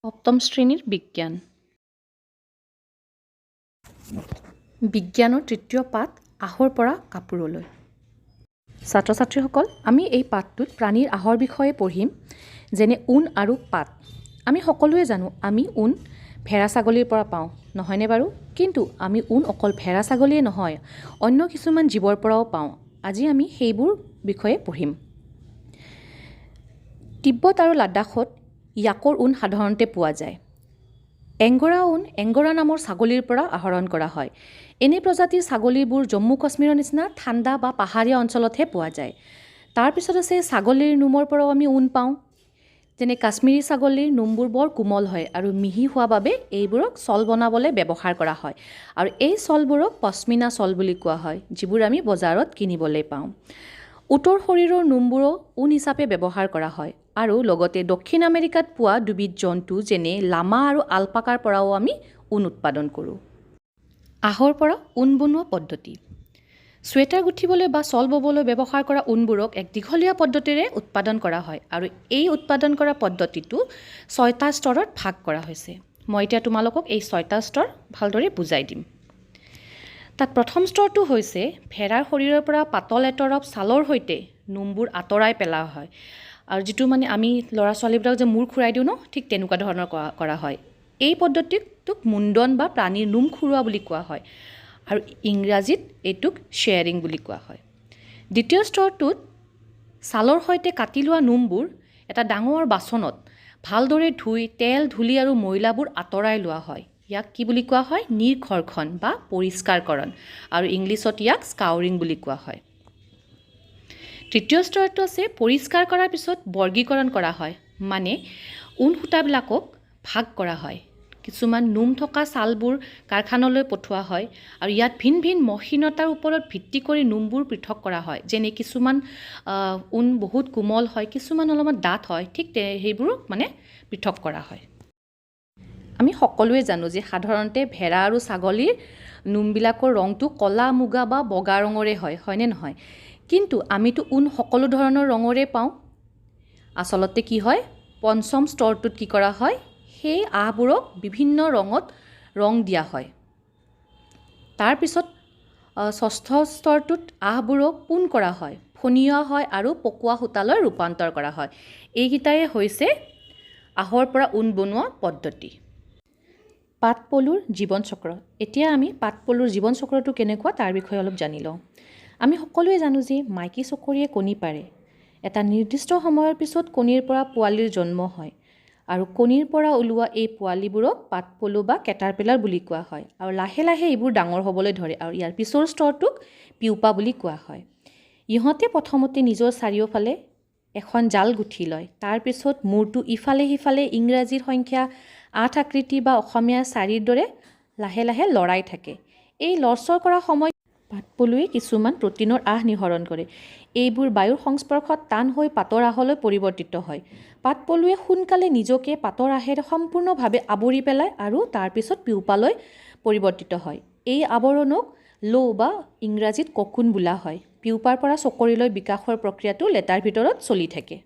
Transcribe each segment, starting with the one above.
সপ্তম শ্ৰেণীৰ বিজ্ঞান। বিজ্ঞানৰ তৃতীয় পাঠ, আঁহৰ পৰা কাপোৰলৈ। ছাত্ৰ ছাত্ৰীসকল, আমি এই পাঠটোত প্ৰাণীৰ আঁহৰ বিষয়ে পঢ়িম, যেনে ঊণ আৰু পাত। আমি সকলোৱে জানো, আমি ঊণ ভেড়া ছাগলীৰ পৰা পাওঁ, নহয়নে বাৰু? কিন্তু আমি ঊণ অকল ভেড়া ছাগলীয়ে নহয়, অন্য কিছুমান জীৱৰ পৰাও পাওঁ। আজি আমি সেইবোৰ বিষয়ে পঢ়িম। তিব্বত আৰু লাডাখত য়াকৰ ঊণ সাধাৰণতে পোৱা যায়। এংগৰা ঊণ এংগৰা নামৰ ছাগলীৰ পৰা আহৰণ কৰা হয়। এনে প্ৰজাতিৰ ছাগলীবোৰ জম্মু কাশ্মীৰৰ নিচিনা ঠাণ্ডা বা পাহাৰীয়া অঞ্চলতহে পোৱা যায়। তাৰপিছত আছে, ছাগলীৰ নোমৰ পৰাও আমি ঊণ পাওঁ। যেনে কাশ্মীৰী ছাগলীৰ নোমবোৰ বৰ কোমল হয় আৰু মিহি হোৱা বাবে এইবোৰক শ্বল বনাবলৈ ব্যৱহাৰ কৰা হয় আৰু এই শ্বলবোৰক পশ্মিনা শ্বল বুলি কোৱা হয়, যিবোৰ আমি বজাৰত কিনিবলৈ পাওঁ। উটৰ শৰীৰৰ নোমবোৰো ঊণ হিচাপে ব্যৱহাৰ কৰা হয় আৰু লগতে দক্ষিণ আমেৰিকাত পোৱা দুবিধ জন্তু, যেনে লামা আৰু আলপাকাৰ পৰাও আমি ঊণ উৎপাদন কৰোঁ। আঁহৰ পৰা ঊণ বনোৱা পদ্ধতি। চুৱেটাৰ গুঠিবলৈ বা শ্বল ববলৈ ব্যৱহাৰ কৰা ঊণবোৰক এক দীঘলীয়া পদ্ধতিৰে উৎপাদন কৰা হয় আৰু এই উৎপাদন কৰা পদ্ধতিটো ছয়টা স্তৰত ভাগ কৰা হৈছে। মই এতিয়া তোমালোকক এই ছয়টা স্তৰ ভালদৰে বুজাই দিম। তাত প্ৰথম স্তৰটো হৈছে, ভেড়াৰ শৰীৰৰ পৰা পাতল এতৰপ ছালৰ সৈতে নোমবোৰ আঁতৰাই পেলোৱা হয় আৰু যিটো মানে আমি ল'ৰা ছোৱালীবিলাক যে মূৰ খুৰাই দিওঁ ন, ঠিক তেনেকুৱা ধৰণৰ কৰা হয়। এই পদ্ধতিটোক মুণ্ডন বা প্ৰাণীৰ নোম খুৰোৱা বুলি কোৱা হয় আৰু ইংৰাজীত এইটোক শ্বেয়াৰিং বুলি কোৱা হয়। দ্বিতীয় স্তৰটোত ছালৰ সৈতে কাটি লোৱা নোমবোৰ এটা ডাঙৰ বাচনত ভালদৰে ধুই তেল, ধূলি আৰু ময়লাবোৰ আঁতৰাই লোৱা হয়। ইয়াক কি বুলি কোৱা হয়? নিৰ্ঘৰ্ষণ বা পৰিষ্কাৰকৰণ আৰু ইংলিছত ইয়াক স্কাউৰিং বুলি কোৱা হয়। তৃতীয় স্তৰটো আছে, পৰিষ্কাৰ কৰাৰ পিছত বৰ্গীকৰণ কৰা হয়, মানে ঊণ সূতাবিলাকক ভাগ কৰা হয়। কিছুমান নোম থকা ছালবোৰ কাৰখানালৈ পঠোৱা হয় আৰু ইয়াত ভিন ভিন মসৃণতাৰ ওপৰত ভিত্তি কৰি নোমবোৰ পৃথক কৰা হয়। যেনে কিছুমান ঊণ বহুত কোমল হয়, কিছুমান অলপমান ডাঠ হয়, ঠিক সেইবোৰক মানে পৃথক কৰা হয়। আমি সকলোৱে জানো যে সাধাৰণতে ভেড়া আৰু ছাগলীৰ নোমবিলাকৰ ৰংটো ক'লা, মুগা বা বগা ৰঙৰে হয়, হয়নে নহয়? কিন্তু আমিতো ঊণ সকলো ধৰণৰ ৰঙৰে পাওঁ। আচলতে কি হয়, পঞ্চম স্তৰটোত কি কৰা হয়? সেই আঁহবোৰক বিভিন্ন ৰঙত ৰং দিয়া হয়। তাৰপিছত ষষ্ঠ স্তৰটোত আঁহবোৰক পোন কৰা হয়, ফণিওৱা হয় আৰু পকোৱা সূতালৈ ৰূপান্তৰ কৰা হয়। এইকেইটাই হৈছে আঁহৰ পৰা ঊণ বনোৱা পদ্ধতি। পাট পলুৰ জীৱন চক্ৰ। এতিয়া আমি পাট পলুৰ জীৱন চক্ৰটো কেনেকুৱা, তাৰ বিষয়ে অলপ জানি লওঁ। আমি সকলোৱে জানো যে মাইকী চকৰিয়ে কণী পাৰে। এটা নিৰ্দিষ্ট সময়ৰ পিছত কণীৰ পৰা পোৱালিৰ জন্ম হয় আৰু কণীৰ পৰা ওলোৱা এই পোৱালিবোৰক পাট পলু বা কেটাৰপিলাৰ বুলি কোৱা হয় আৰু লাহে লাহে এইবোৰ ডাঙৰ হ'বলৈ ধৰে আৰু ইয়াৰ পিছৰ স্তৰটোক পিউপা বুলি কোৱা হয়। ইহঁতে প্ৰথমতে নিজৰ চাৰিওফালে এখন জাল গুঠি লয়। তাৰপিছত মূৰটো ইফালে সিফালে ইংৰাজীৰ সংখ্যা 8 আকৃতি বা অসমীয়া চাৰিৰ দৰে লাহে লাহে লৰাই থাকে। এই লৰচৰ কৰা সময়ত পাটপলুৱে কিছুমান প্ৰটিনৰ আঁহ নিঃসৰণ কৰে। এইবোৰ বায়ুৰ সংস্পৰ্শত টান হৈ পাতৰ আঁহলৈ পৰিৱৰ্তিত হয়। পাটপলুৱে সোনকালে নিজকে পাতৰ আঁহেৰে সম্পূৰ্ণভাৱে আৱৰি পেলায় আৰু তাৰপিছত পিউপালৈ পৰিৱৰ্তিত হয়। এই আৱৰণক লো বা ইংৰাজীত ককুন বোলা হয়। পিউপাৰ পৰা চকৰিলৈ বিকাশৰ প্ৰক্ৰিয়াটো লেটাৰ ভিতৰত চলি থাকে।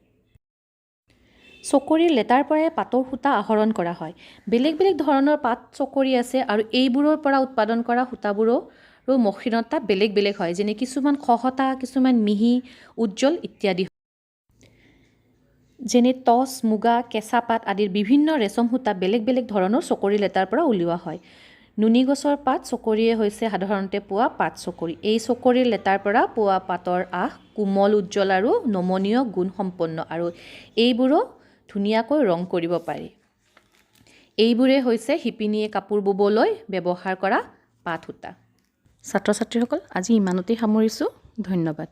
চকৰিৰ লেটাৰ পৰাই পাতৰ সূতা আহৰণ কৰা হয়। বেলেগ বেলেগ ধৰণৰ পাত চকৰি আছে আৰু এইবোৰৰ পৰা উৎপাদন কৰা সূতাবোৰো মসৃণতা বেলেগ বেলেগ হয়, যেনে কিছুমান খহটা, কিছুমান মিহি, উজ্জ্বল ইত্যাদি। যেনে টচ, মুগা, কেঁচা পাত আদিৰ বিভিন্ন ৰেচম সূতা বেলেগ বেলেগ ধৰণৰ চকৰি লেটাৰ পৰা উলিওৱা হয়। নুনি গছৰ পাত চকৰিয়ে হৈছে সাধাৰণতে পোৱা পাত চকৰি। এই চকৰিৰ লেটাৰ পৰা পোৱা পাতৰ আঁহ কোমল, উজ্জ্বল আৰু নমনীয় গুণসম্পন্ন আৰু এইবোৰো ধুনীয়াকৈ ৰং কৰিব পাৰি। এইবোৰে হৈছে শিপিনীয়ে কাপোৰ ববলৈ ব্যৱহাৰ কৰা পাত সূতা। ছাত্ৰ ছাত্ৰীসকল, আজি ইমানতেই সামৰিছোঁ। ধন্যবাদ।